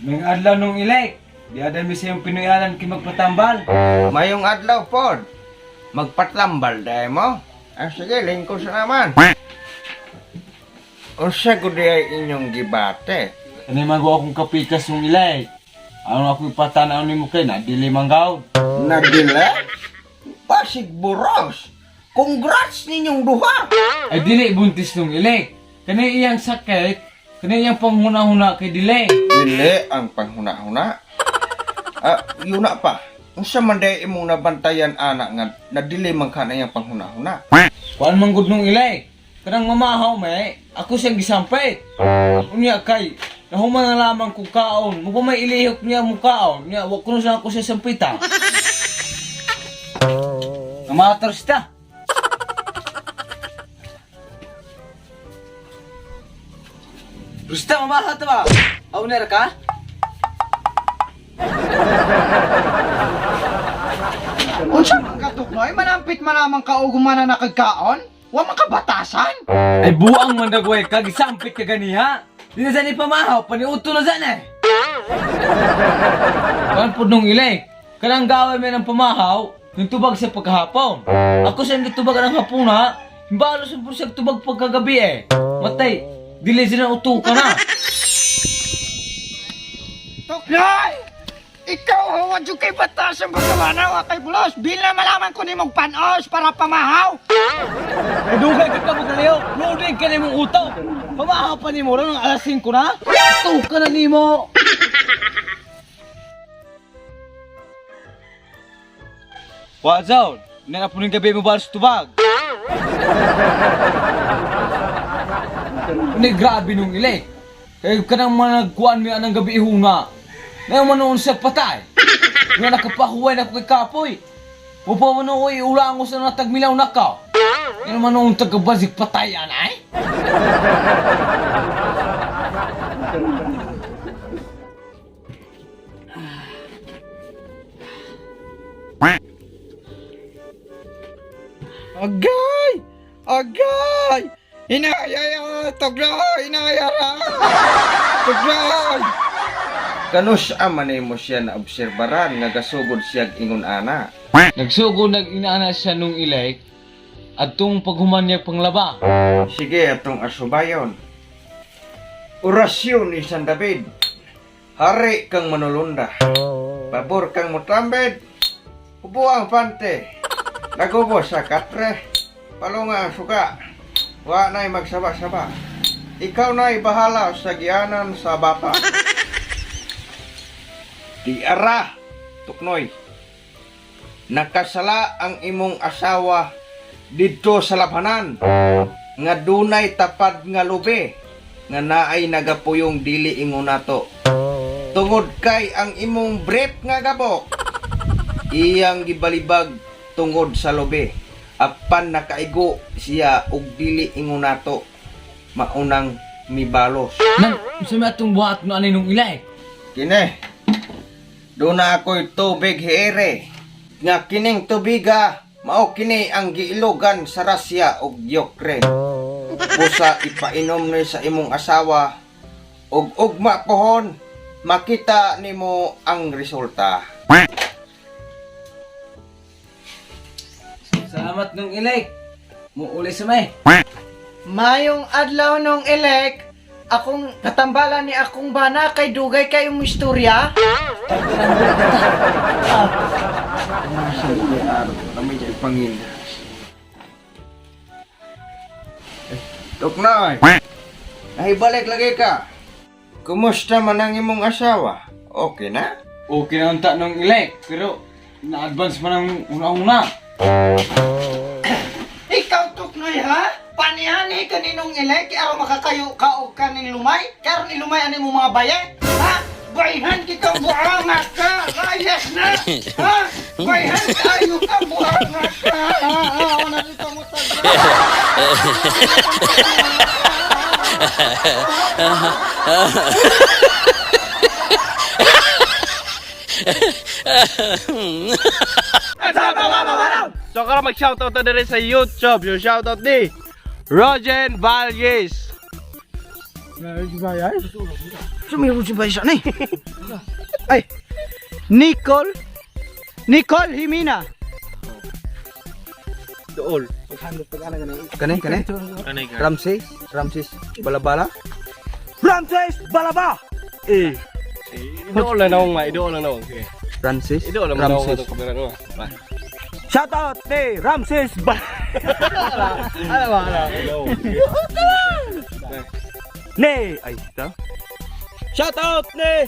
Mayong adlaw, Nong Ilek. Di adam sa iyong Pinoyanan kay magpatambal. Mayong adlaw pod. Magpatlambal dahil mo. Ah, sige, lingkod sa naman. Unsa gud ay inyong gibate? Ano yung magawa akong kapikas, Nong Ilek? Ano ako ipatanaw ni mo kay na dili man gaw. Nagdila? Pasig buros. Congrats ninyong duha. Ay dili buntis, Nong Ilek. Kani iyang sakit, kani iyang panghuna-huna kay dili. Dili ang panghuna-huna. Ah, yun na pa. Unsa man day imong nabantayan ana nga nadili man ka na iyang panghuna-huna? Kuan man gud, Nong Ilek. Kanang mamahaw may, ako siyang gisampit. Unya kay nahuman na lamang kung kaon, mo pa may ilihok niya mo kaon. Unya wa kuno sa ako siya sampita. Namatar ta. Rusta, mamahaw ta ba? Owner ka? Unsa man ka, Tuknoy? Manampit man lamang ka og humana na kagkaon? Wa man ka batasan? Ay buang man dagway ka, gisampit ka ganiha. Di na saan ipamahaw, paniuto na saan eh. Kan po, Nong Ilay, kanang gawin may ng pamahaw, yung tubag sa pagkahapon. Ako siyang gitubag ng hapon ha, himbalo sa siya tubag pagkagabi eh. Matay, dili sila uto ka na. Tuknoy! Ikaw hawa jud kay batasan pagkawana wa kay bulos. Bila malaman ko nimong panos para pamahaw. Ay dugay ka magkaliw, loading ka na imong utaw. Pamahaw pa nimo ron ng alas 5 na. Uto ka na nimo. Wa zone, nana po gabi mo balos tubag. Ni grabe, Nung Ilek. Kaya ka nang managkuan mi anang gabi ihunga. Ngayon man noon siya patay. Nga nakapahuway na ko kay Kapoy. Upa man noon iulango sa natagmilaw na ka. Ngayon man noon tagabasik patay anay. Agay! Agay! Inaya Tuknoy! Inaya ra! Tuknoy! Kanus ama nimo siya na obserbaran nga gasugod siya ingon ana? Nagsugo nag inaana siya, Nung Ilek. At tung paghuman niya panglaba. Sige, atong asubayon. Orasyon ni San David. Hari kang manulunda. Pabor kang mutambed. Ubo ang pante. Nagubo sa katre. Palunga ang suka. Wa na'y magsaba-saba. Ikaw na'y bahala sa gianan sa bata. Di ara, Tuknoy. Nakasala ang imong asawa didto sa labhanan nga dunay tapad nga lubi nga naay nagapuyong dili ingon nato. Tungod kay ang imong brief nga gabok iyang gibalibag tungod sa lubi apan nakaigo siya og dili ingon nato maunang mibalos. Nang, sa may atong buhat no anay, Nung Ilek. Kine, doon na ako'y tubig hiere. Nga kining tubiga, mao kini ang giilugan sa Russia ug Ukraine. Busa ipainom ni sa imong asawa ug ugma pohon, makita nimo ang resulta. Salamat, Nung Ilek. Muuli sa may. Mayong adlaw, Nong Elek, akong katambalan ni akong bana kay dugay kayong istorya. Tuknoy, nahibalik lagi ka. Kumusta man ang imong asawa? Okay na? Okay na unta, Nung Ilek. Pero na-advance man ang una-una. Ikaw, Tuknoy, ha? Panihani ka ninong Elek, kay aron makakayo ka og kaning lumay? Karon ilumay ani mo mga bayan? Ha? Bayhan kita buanga ka! Layas na! Ha? Bayhan tayo ka buanga ka! Ha? Ha? Una dito mo taga. So karon mag-shoutout na diri sa YouTube. Yung shoutout ni Rogen Valles. Sumiron si Baysa ni. Ay. Nicole. Nicole Jimena. Dool. Kani, kani? Ramses, Ramses Balabala. Ramses Balaba. Eh. Idool na naong ma, idool na naong. Sige. Francis, Idool na naong Ramses. atong kamera no. Ba. Shout out ni Ramses Ba. Ano ba? Ano? Ne, ay ito. Shout out ni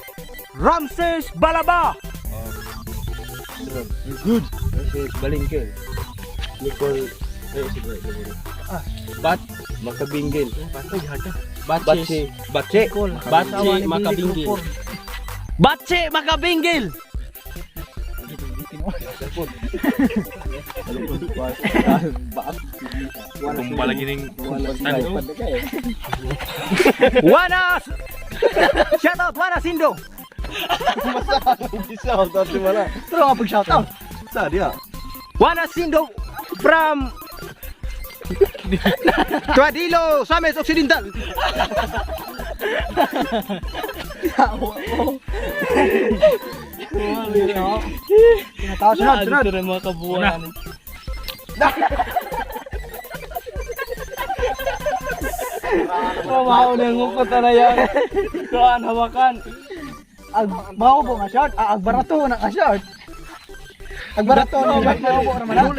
Ramses Balaba. Good. Ramses Balingkel. Nicole Ah, Bat Makabingil. Batse, Batse, Batsi Makabingil. Batse Makabingil. Kumbala gining Wana. Shout out Wana Sindo. Pero nga pag shout out. Sa dia. Wana Sindo from Tuadilo, Sames Occidental. Tao, sunod, sunod. Dito na mga kabuuan. Mamaw na ngukot na yan. Kuan hawakan. Ag mao bo nga short, ah, ag barato na ka short. Ag barato na ba mao bo naman. Ah.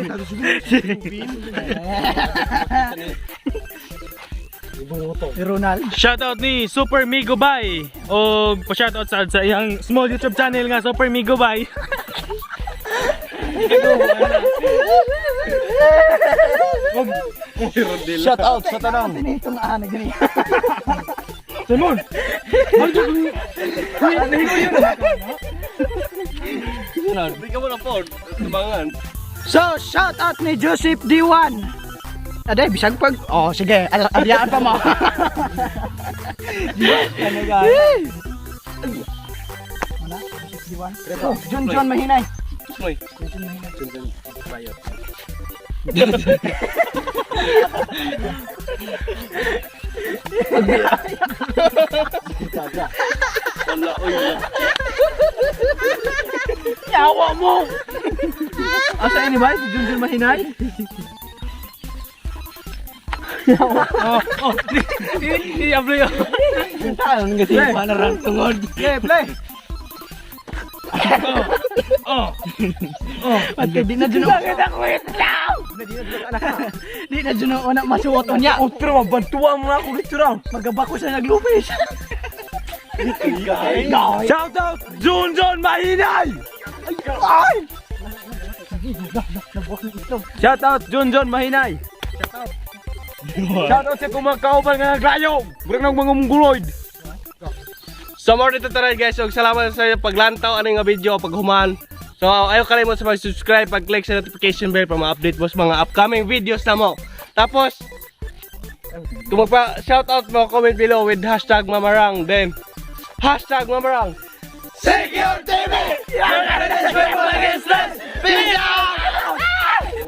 Si Ronald. Shoutout ni Super Migo Bay o pa-shoutout sa iyang small YouTube channel nga Super Migo Bay. Shout out sa tanang. Ito nga ana gani. Simon. Hindi ka mo na po. Tumangan. So, shout out ni Joseph D1. Aday, bisag pag... Oh, sige, adyaan pa mo. Ano, Joseph D1? Oh, John John Mahinay. Uy. Yawa mo. Asa ini ba si Junjun Mahinay? Oh, oh. Di ablo yun. Taon kasi panarang tungod. Play, play. Oh. Pati di na dyan Bakit ako Di na dyan ako na masuot niya. Utro, mabantuan mo na ako dito raw. Magabako sa naglupis. Shout out Junjun Mahinay. Ay! Shout out Junjun Mahinay. Shout out sa kumakauban nga naglayong. Murag nang mga mongoloid. So more dito tanan guys. So salamat sa inyong paglantaw ani nga video paghuman. So ayaw kalimot sa mag-subscribe, pag-click sa notification bell para ma-update mo sa mga upcoming videos na mo. Tapos kung magpa shoutout mo, comment below with #Mamarang then #Mamarang. Secure TV! Your against us! Peace out!